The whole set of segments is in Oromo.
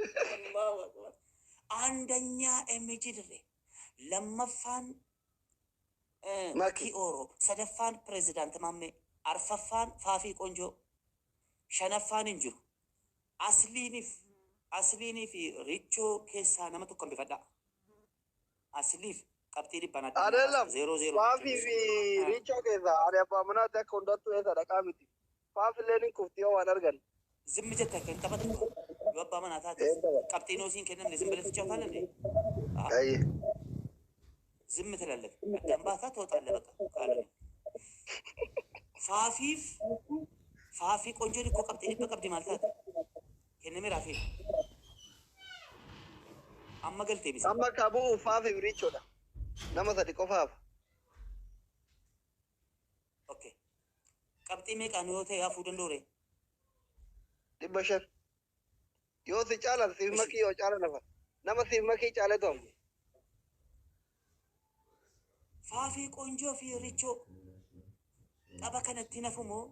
Allahu Akbar. Andanyaa MG Dirree. Lammaffaan Maki. Makii Ooroo. Sadaffaan Pireezidaant Maammee. Arfaffaan Faafii Qonjoo. Shanaffaan hin jiru. Asliiniif Asliinii fi Richoo keessaa nama tokko hambifadhaa. Asliif qabxii dhibbaan adda naa Adeelam, baasa. Zeeroo zeeroo Faafii jechuun fi ibsu. Riichoo keessaa ani abbaa manaatti akka hundattuu eessa dhaqaa miti. Faafilleen hin kufti yoo waan argan. ዝም jette akka hin taphattu yoo abbaa manaa taates Een taphata. qabxiin yoo siin kennamne ዝም ብለህ ትጫወታለህ እንዴ? Ayye. ዝም ትላለህ። አዳም ባታ ትወጣለህ። በቃ ካልሆነ ፋፊፍ ፋፊ ቆንጆን እኮ qabxii dhibba qabdi maal taate kenname raafii amma galtee misa Amma ka bu'u Faafii fi Riichoodha. Nama sadi qofaaf. Okay, qabxii meeqaan yoo ta'e hafuu danda'u? 500. Yoo si caalan siif እሺ makii yoo caalan hafa. Nama siif makii caaletu hafa. Faafii Qoonjoo fi Richoo tapha kanatti nafu moo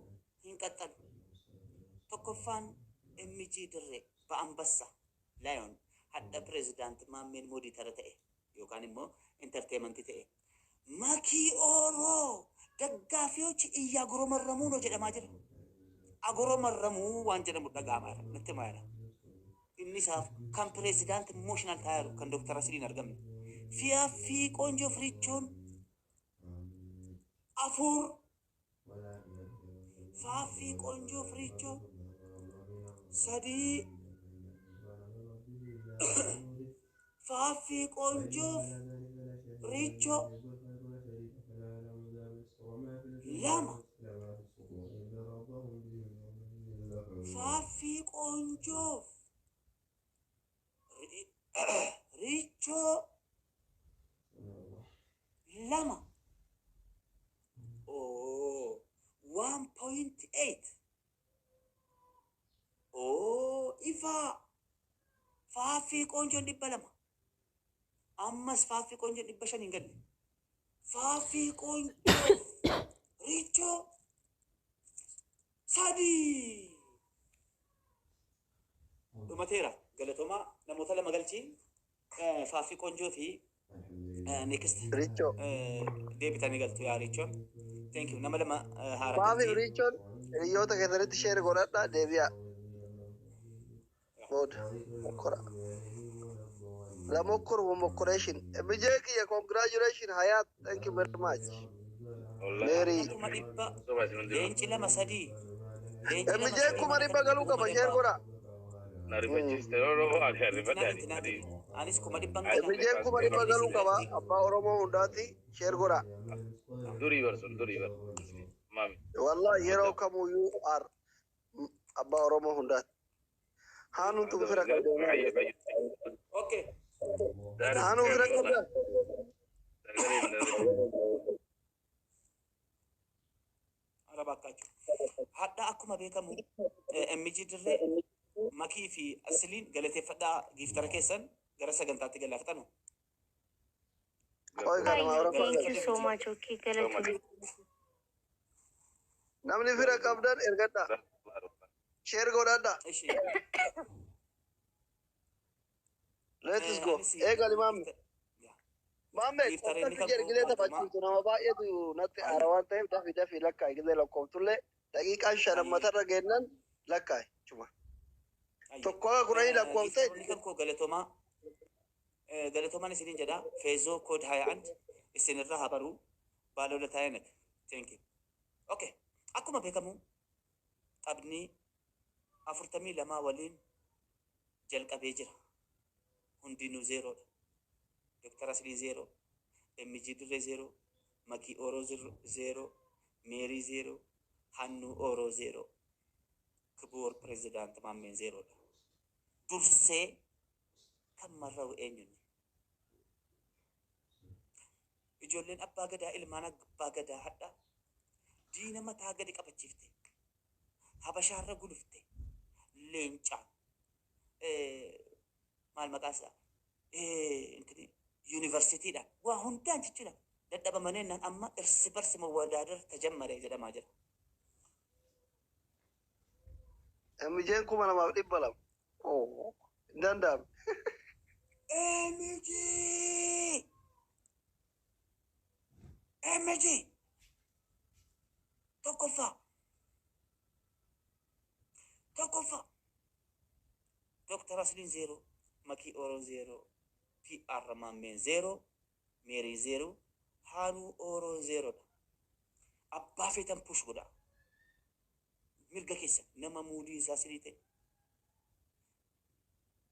hin qaxxalu? Tokkoffaan MG Dirree Ba'ambassa Lion hadha pireezidaant Maammeen moderator ta'e yookaan immoo entertainment ta'e. Makii Ooroo ደጋፊዎች እያጉረመረሙ ነው jedhamaa jira. Agoromarramuu waan jedhamu dhaga'amaa jira. Natti himaa jira. Inni isaaf kan pireezidaant emotional ta'aa jiru kan Dooktar Asiliin argamne. Fiyaa Qoonjoo fi Richoon afur, Faaffii Qoonjoo fi Richoo sadii, Faaffii Qoonjoo fi Richoo lama, Faaffii Qoonjoo fi Richoo lama. Oh, 1.8. Oh, ifaa Faaffii Qoonjoon 200. Ammas Faaffii Qoonjoon 500 hin galle. Faaffii Qoonjoo Richoo sadii. Dhumateera. Galatoomaa, namoota lama galchii, Faaffii Qoonjoo fi next Riichoo. Deebitanii galtu yaa Richoon. Thank you. Nama lama haaraa Faafii fi galchii. Riichoon hiriyoota keessanitti share godhadhaa deebi'aa. Booda. Mokkora. La mokkor mokkoration. Bijee kiyya, congratulation Hayat. Thank you very much. Mary. 100,000 leenci lama sadii. Leenci lama Mijee sadii kuma mana dhibba kana galuu qaba kuma share dhibba. godhaa. Na rifachiiste yeroo ani Intinaa arrifadhe intinaa ani kenni. Anis 100,000 gala. Mijeen 100,000 galuu qaba. Abbaa Oromoo hundaati share godhaa. Durii bar sun durii bar maami. Wallahi yeroo kamuyyuu ar abbaa Oromoo hundaati. Haanuun tun fira qabdi. Okay. Haanuu fira qabdaa? Araba akkaachuu. Hadha akkuma beekamu MG Dirree, Makii fi Asliin galateeffadhaa, giiftara keessan gara sagantaatti galaafatanu. Qoy kanuma Awurooppaa Thank you gala. so much. Okay, galatoomi. Namni fira qabdan ergadhaa. Share godhadhaa. Ishi. Let's go. Anis Eegali maamme. Maamme Giiftareen qottatti kan jedhi gilee koo taphachiiftu nama baay'eetu natti aara waan ta'eef dafi dafi lakkaa'i gilee lakkoftullee daqiiqaan shanammatarra geennan lakkaa'i. Cuma. Tokko haga kudhanii lakkoftee Giiftaroonni kan koo galatoomaa, galatoomaan isiniin jedha. Feezoo ኮድ 21 isinirra haa baruu baalola taayanak. Thank you. Okay. Akkuma beekamu taphni 42 waliin jalqabee jira. Hundinuu zeeroodha. Dr. Aslii zeeroo, MG Dirree zeeroo, Makii Ooroo zeeroo, Meerii zeeroo, Hannuu Ooroo zeeroo, ክቡር ፕሬዚዳንት Maammeen zeeroodha. Dursee kan marra'u eenyunni? Ijoolleen abbaa gadaa, ilmaan abbaa gadaa hadha diina mataa gadi qabachiifte. Habashaarra gulufte. Leenca. Maal maqaa isaa? Intini yuunivarsiitiidhaan waa hundaan jechuudha. Dadhabamanii naan amma እርስ በርስ መወዳደር ተጀመረ jedhamaa jira. Mijeen 2,200. Oh. Hin danda'amne. MG! MG! Tokkoffaa. Tokkoffaa. Dr. Asliin 0, Makii Oroon 0, PR Maammeen 0, Meerii 0, Haanuu Oroon 0dha. Abbaa feetan push godha. Mirga keessa nama muudii isaa sirii ta'e.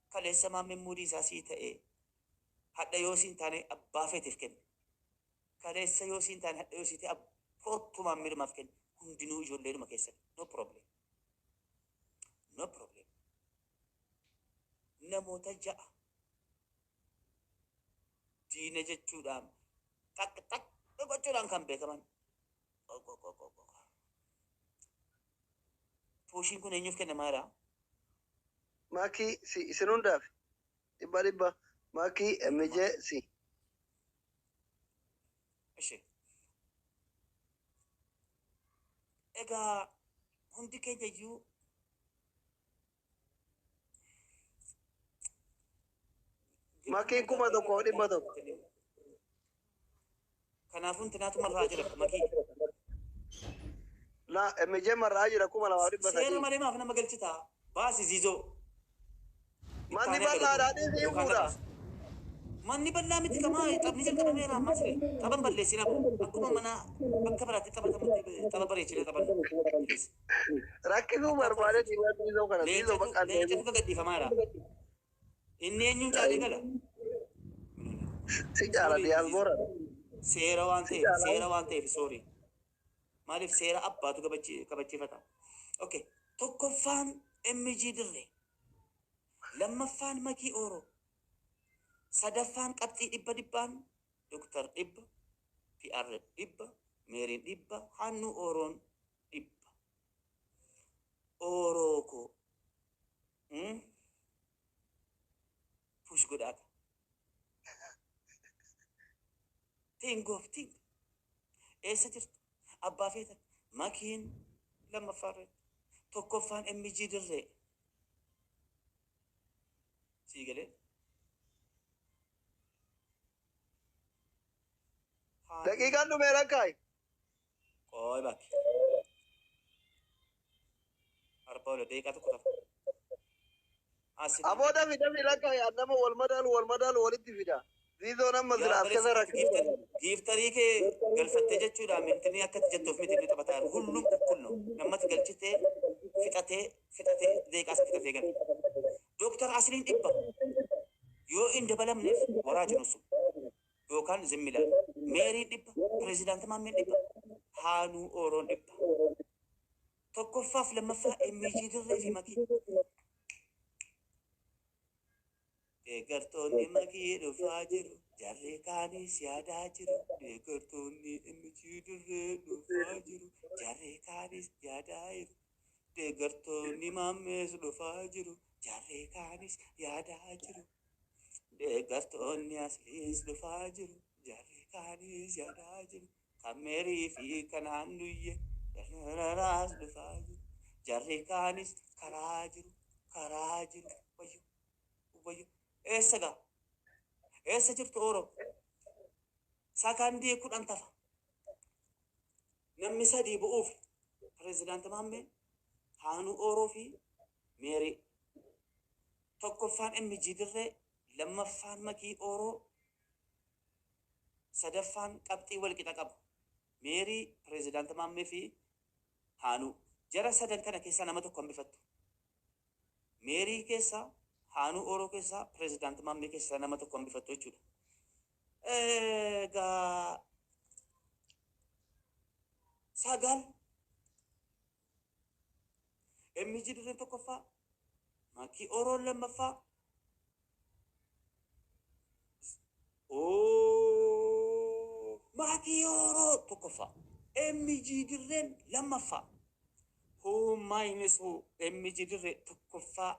Kaleessa Maammeen muudii isaa sii ta'e, hadha yoo siin taane abbaa feeteef kenne. Kaleessa yoo siin taane, hadha yoo sii ta'e, kottu maammilumaaf kenne. Hundinuu ijoolleedhuma keessan. No problem. No problem. Namoota 6 diina jechuudhaan xaq xaq gochuudhaan kan beekaman. Pushiin kun eenyuuf kennamaa jira? Makii si isin hundaaf dhibba dhibba Makii MJ si. Ishi. Egaa hundi keenya iyyuu Makiin 1100. Kanaafuu intinaatu marraa jira makii. La MJ marraa jira kuma 2300. Seera malee maaf nama galchitaa? Baasi ziizoo. Manni bal'aadhaa dhiisii fuudha. Manni bal'aa miti kamaa, taphni jalqabameera ammaa sire. Taphan balleessina boo. Akkuma mana bakka biraatti taphatamutti tapha bareechinee taphanna. Rakkisuu barbaade dhiiraa dhiisoo kana dhiisoo bakka Leencatu gadhiifamaa jira. Inni eenyuun caalee gala? Si caala diyaasboora. Seera waan ta'eef, seera waan ta'eef, sorry. Maaliif seera abbaatu kabachiifata. Okay. Tokkoffaan MG Dirree. Lammaffaan Makii Ooroo. Sadaffaan qabxii dhibba dhibbaan Doktar 100, PR 100, Meeriin 100, Hannuu Ooroon 100. Ooroo koo. Push godhaata. Think of think. Eessa jirtu? Abbaa feetan. Makiin lammaffaa irratti. Tokkoffaan MG Dirree. Sii galee? Daqiiqaan dhumee rakkaayi. Qooy bakki. Arba ola daqiiqaa tokko tafa. Aboo dafi dafi rakkaayi, nama wal madaalu wal madaalu walitti fida. Ziizoo nama sila as keessa rakkisa. Giftarii kee galfattee jechuudha, mintinii akkatti jettuuf miti inni taphataa jiru. Hullum እኩል ነው. Namatti galchitee fixatee fixatee deeqaas fixatee gala. Dooktar Asliin 100 yoo hin dabalamneef waraa jiru sun yookaan zimmilaan. Meeriin 100, pirezidaanti Maammeen 100, Haanuu Ooroon 100. Tokkoffaaf lammaffaa MG Dirree fi Makii. Deeggartoonni Makii dhufaa jiru. Jarri kaanis yaadaa jiru. Deeggartoonni MG Dirree dhufaa jiru. Jarri kaanis yaadaa jiru. Deeggartoonni Maammees dhufaa jiru. Jarri kaanis yaadaa jiru. Deeggartoonni Asliis dhufaa jiru. Jarri kaanis yaadaa jiru. Kan Meerii fi kan Haannuyye dararaas dhufaa jiru. Jarri kaanis karaa jiru. Karaa jiru. Wayyo. Wayyo. Eessa gaa? Eessa jirtu Ooroo? Sakandii 10 tafa. Namni sadii bu'uuf pirezidaanti Maammee, Haanuu Ooroo fi Meerii. Tokkoffaan MG Dirree, lammaffaan Makii Ooroo, sadaffaan qabxii wal qixa qabu. Meerii, pirezidaanti Maammee fi Haanuu. Jara sadan kana keessaa nama tokko hambifattu. Meerii keessaa, Haanuu Ooroo keessaa, pirezidaanti Maammee keessaa nama tokko hambifattu jechuudha. Egaa 9, MG Dirreen tokkoffaa, Makii Ooroon lammaffaa. Oo, Makii Ooroo tokkoffaa, MG Dirreen lammaffaa. Who minus who? MG Dirree tokkoffaa,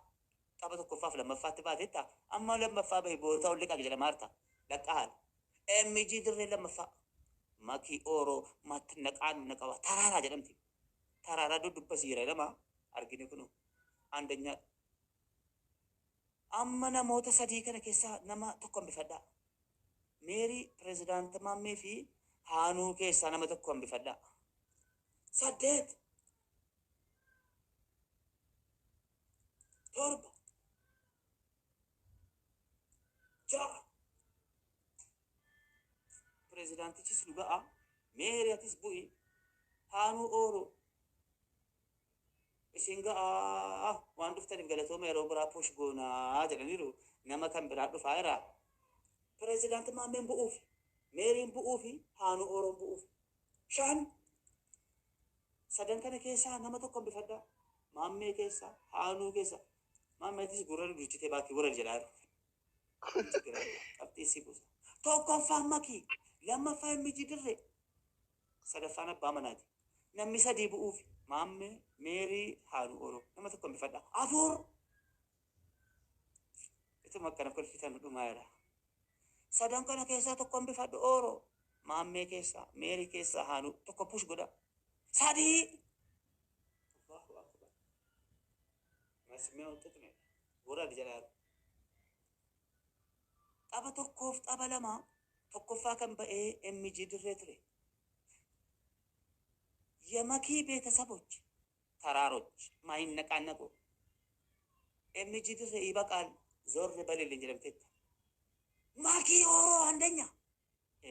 tapha tokkoffaaf lammaffaatti baateetta. Amma lammaffaa bahe bootaa ol liqaa jedhama harta. Laqqaa haala. MG Dirree lammaffaa. Makii Ooroo maatti naqaan naqawa taraaraa jedhamti. Taraaraa dudubba siira lama argine kunu. አንደኛ Amma namoota sadii kana keessaa nama tokko hambifadhaa. Meerii, pirezidaanti Maammee fi Haanuu keessaa nama tokko hambifadhaa. 8, 7, 6. Pirezidaantichis nu ga'a. Meerii, atis bu'i. Haanuu Ooroo. Isin ga'a, waan dhuftaniif galatooma, yeroo biraa push goonaa jedhaniiru. Nama kan biraa dhufaa jira. Pirezidaanti Maammeen bu'uuf, Meeriin bu'uufi Haanuu Ooroon bu'uuf. 5. Sadan kana keessaa nama tokko hambifadhaa. Maammee keessaa, Haanuu keessaa. Maammeetis gurra duduchitee baakii warra jedhaa jiru. Qabxii si buusa. Tokkoffaan Makii, lammaffaan Miji Dirree, sadaffaan abbaa manaati. Namni sadii bu'uuf: Maammee, Meerii, Haanuu Ooroo. Nama tokko hambifadhaa. 4. Ituma akkana kolfitan dhumaa jira. Sadan kana keessaa tokko hambifadhu, Ooroo. Maammee keessaa, Meerii keessaa, Haanuu tokko push godha. 3. Allahu akbar. Masmee tuqne. Warra jedhaa jiru. Tapha tokkoof tapha lama tokkoffaa kan ba'ee MG Dirree ture. የመኪ ቤተሰቦች ተራሮች ማይነቃነቁ MG ድሬ ይበቃል፣ ዞር በልልኝ jedhamteetta። ማኪ ኦሮ አንደኛ፣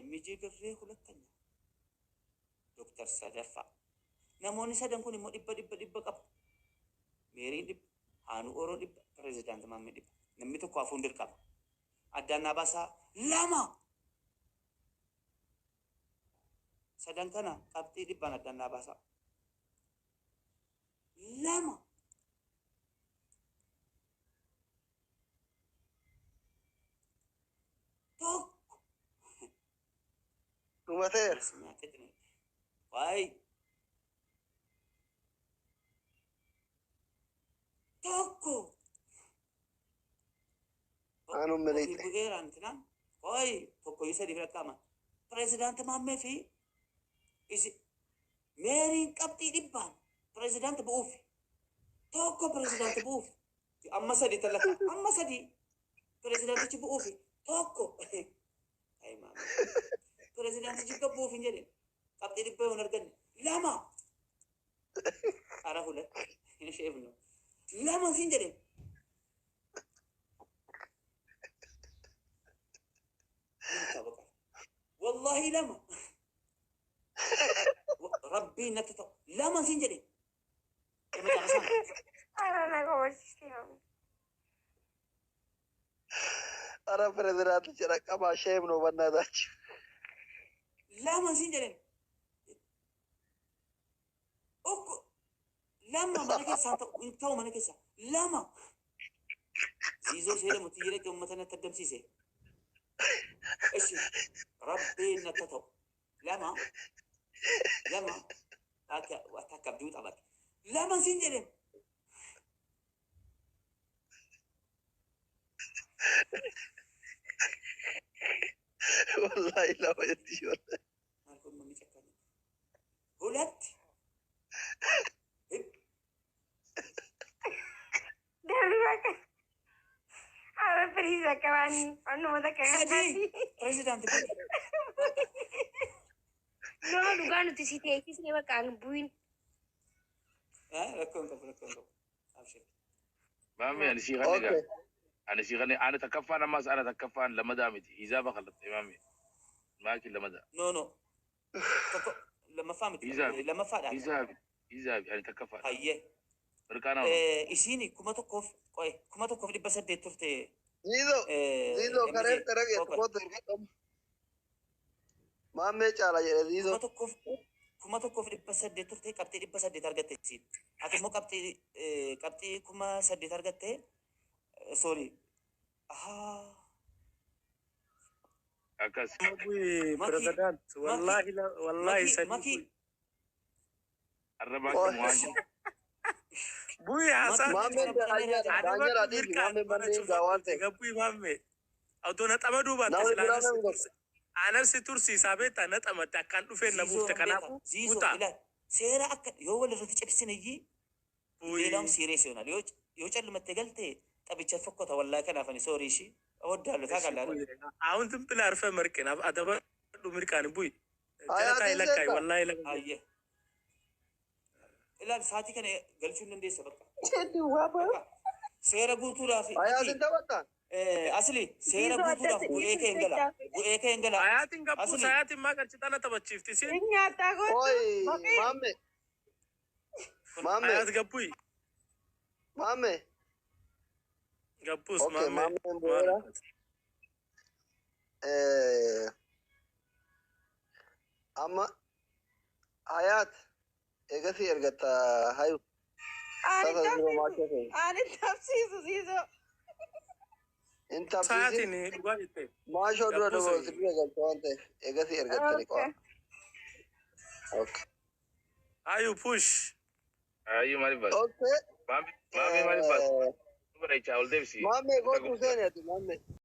MG ድሬ ሁለተኛ፣ ዶክተር ሰደፋ። Namoonni sadan kun immoo dhibba dhibba dhibba qabu. Meeriin 100, Haanuu Ooroo 100, pirezidaanti Maammee 100. Namni tokko hafuun dirqama. Addaan baasaa. 2. Sadan kana qabxii dhibbaan addaan baasaa. 2. 1. Dhumateera. Waay. 1. Aanuun Ofii miliqxe. Bu'eera intinaan. Qoy, tokkoyyuu sadii filatama. Pirezidaanti Maammee fi isi Meeriin qabxii dhibbaan pirezidaanti bu'uuf. 1, pirezidaanti bu'uuf. Amma sadii tallata. Amma sadii pirezidaantichi bu'uuf. 1. Ay Maammee. Pirezidaantichi bu'uuf hin jedhin. Qabxii dhibba yoo hin arganne. 2. Ara ሁለት ሼፍ ነው። 2 siin jedhe. ይታወቃል። ወላሂ 2, rabbiin natti ta'u, 2 siin jedhe. የመጨረሻ ነው። Ara na gorsiste. Ara pirezidaantichi dhaqqabaa, shame ነው በእናታችሁ። 2 siin jedhe. Okko 2 mana keessaa ta'u hin ta'u, mana keessaa 2. Ziizoo ishee jedhamu xiyya dhaqee uummata natti addamsiise. እሺ rabbiin natti ta'u, 2, 2 akka takka abdii qabate, 2 siin jedhe. Wallaahi 2 jetti wallahi. Maal kun manni cakkane? ሁለት. Darbi bakka. Ara please akka waan onnuma takka 3. kanatti. Pirezidaanti bu'i. No, dhugaa nuti si teessisne bakka an bu'in. Rakkoon qabu, rakkoon qabu. Abshir. Maami, ani sii kan egaa. Okay. Ani sii kan ana takkaffaan, ammas ana takkaffaan lamadaa miti. Hizaaba kallatte maami. Maaki lamada. No. Tokko lammaffaa miti. Hizaabi. Lammaffaadha. Hizaabi. Hizaabi ani takkaffaadha. Hayyee. Mirkaanaa. Isiin 1000f qoye 1800 turte. Ziizoo. Ziizoo kareen xerege tokkotu ergadhamu. Maammee caala jedhe Ziizoo. 1800 turte, qabxii 800 argatte isiin. Ati immoo qabxii 8000 argatte. Sorry. Ahaa. Akkas. Bu'i pirezidaant. Wallaahi wallaahi Maki 3 maki bu'i. Arra baakki waan jiru. Bu'i haasaa. Maammeen daanyaadha. Daanyaadha dhiifi maammeen manneen gaa waan ta'eef. Bu'i maammee. Otoo na xamaduu baatte Namni silaa biraa namni tokko. Anas si tursiisaa beektaa, na xamadde akkaan dhufeen na Ziizoo buufte nan beeka. kanaafuu Ziizoo kutaa. ilaal, seera akka yoo wal irratti cabsine iyyii Bu'i. ሌላውም serious ይሆናል። Yoo callumatte galte Taphicha fokkota wallaahi kanaaf ani sorry ishii እወዳለሁ ታውቃለህ አይደል? አሁን ዝም ብለህ አርፈህ መርቅን አደበዱ ምርቃን ቡይ ጀለታ Hayaatiin ይለካይ seenta. ወላሂ Ayyee. Ilaali sa'aatii kana galchuu hin dandeessa bakka. Duwwaa ba'u. Seera guutuudhaaf Hayaatiin taphatta. Asli seera Dhiisuu guutuudhaaf addatti bu'ee kee hin gala. Bu'ee kee hin gala. Hayaatiin gabbuu Asli. hayaatiin maa qarchitana taphachiifti siin Nyaataa gootu. Oy Maqii. maamme. Maamme. Hayaat gabbuy Maamme. gabbuus Okay, maamme maammeen bu'eera. Amma Hayaat eegasii ergatta hayu. Ani Tasa dura tapsiisu. maashoo keenya. Ani tapsiisu siisoo. Hin tapsiisin. Sa'aatiin dhugaa jette Maashoo dura Gabbuus duba si dura galcha waan ta'eef eegasii ergattani qo'a. Okay. Ayu push. Ayyuu maaliif baas? Okay. Maamii maaliif baas? Bara ichaa ol deebisi. Maammee gootu seeni ati maammee.